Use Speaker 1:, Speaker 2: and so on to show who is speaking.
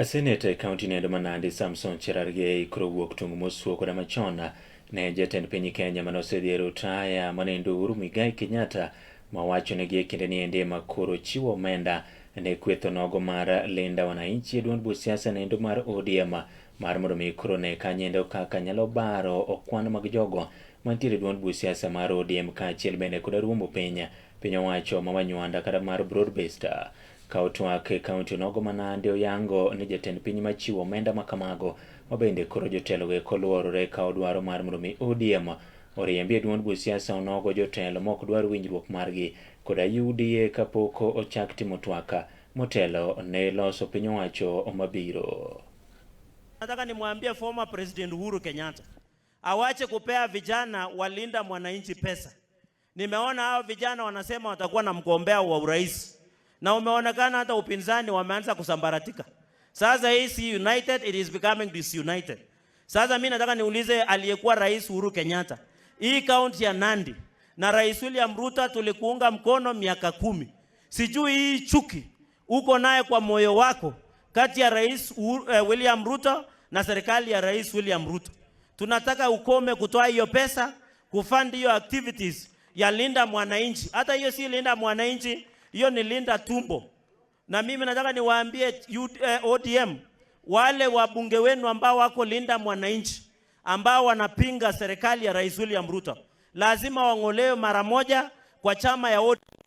Speaker 1: Seneta e kaunti noendo ma Nandi Samson Cherargei koro wuok tung' mosuo koda machon ne jatend piny Kenya mane osedhi e rutaya manendo Uhuru Muigai Kenyatta mawacho ni gie kinde ni endi ma koro chiwo omenda ne kweth onogo mar Linda Wananchi e duond buch siasa noendo mar ODM mar mondo mi koro ne kanyendo kaka nyalo baro okwan mag jogo mantiere e duond buch siasa mar ODM kaachiel bende koda ruombo piny piny owacho ma Manywanda kata mar broad based. Ka otwak e kaunti onogo ma Nandi oyango ni jatend piny machiwo omenda ma kamago ma bende koro jotelo go eko luorore ka odwaro mar mondo mi ODM oriembi e duond buch siasa onogo jotelo ma ok dwar winjruok margi koda UDA kapok ochak timo twak motelo ne loso piny owacho mabiro.
Speaker 2: Nataka nimwambie former President Uhuru Kenyatta awache kupea vijana walinda mwananchi pesa. Nimeona hao vijana wanasema watakuwa na mgombea wa urais na umeonekana hata upinzani wameanza kusambaratika. Sasa hii si united, it is becoming disunited. Sasa mimi nataka niulize aliyekuwa Rais Uhuru Kenyatta, hii kaunti ya Nandi na Rais William Ruto tulikuunga mkono miaka 10. Sijui hii chuki uko naye kwa moyo wako kati ya Rais William Ruto na serikali ya Rais William Ruto. Tunataka ukome kutoa hiyo pesa kufund hiyo activities ya Linda Mwananchi. Hata hiyo si Linda Mwananchi, hiyo ni Linda Tumbo. Na mimi nataka niwaambie ODM, wale wabunge wenu ambao wako Linda Mwananchi ambao wanapinga serikali ya Rais William Ruto lazima wang'olewe mara moja kwa chama ya ODM.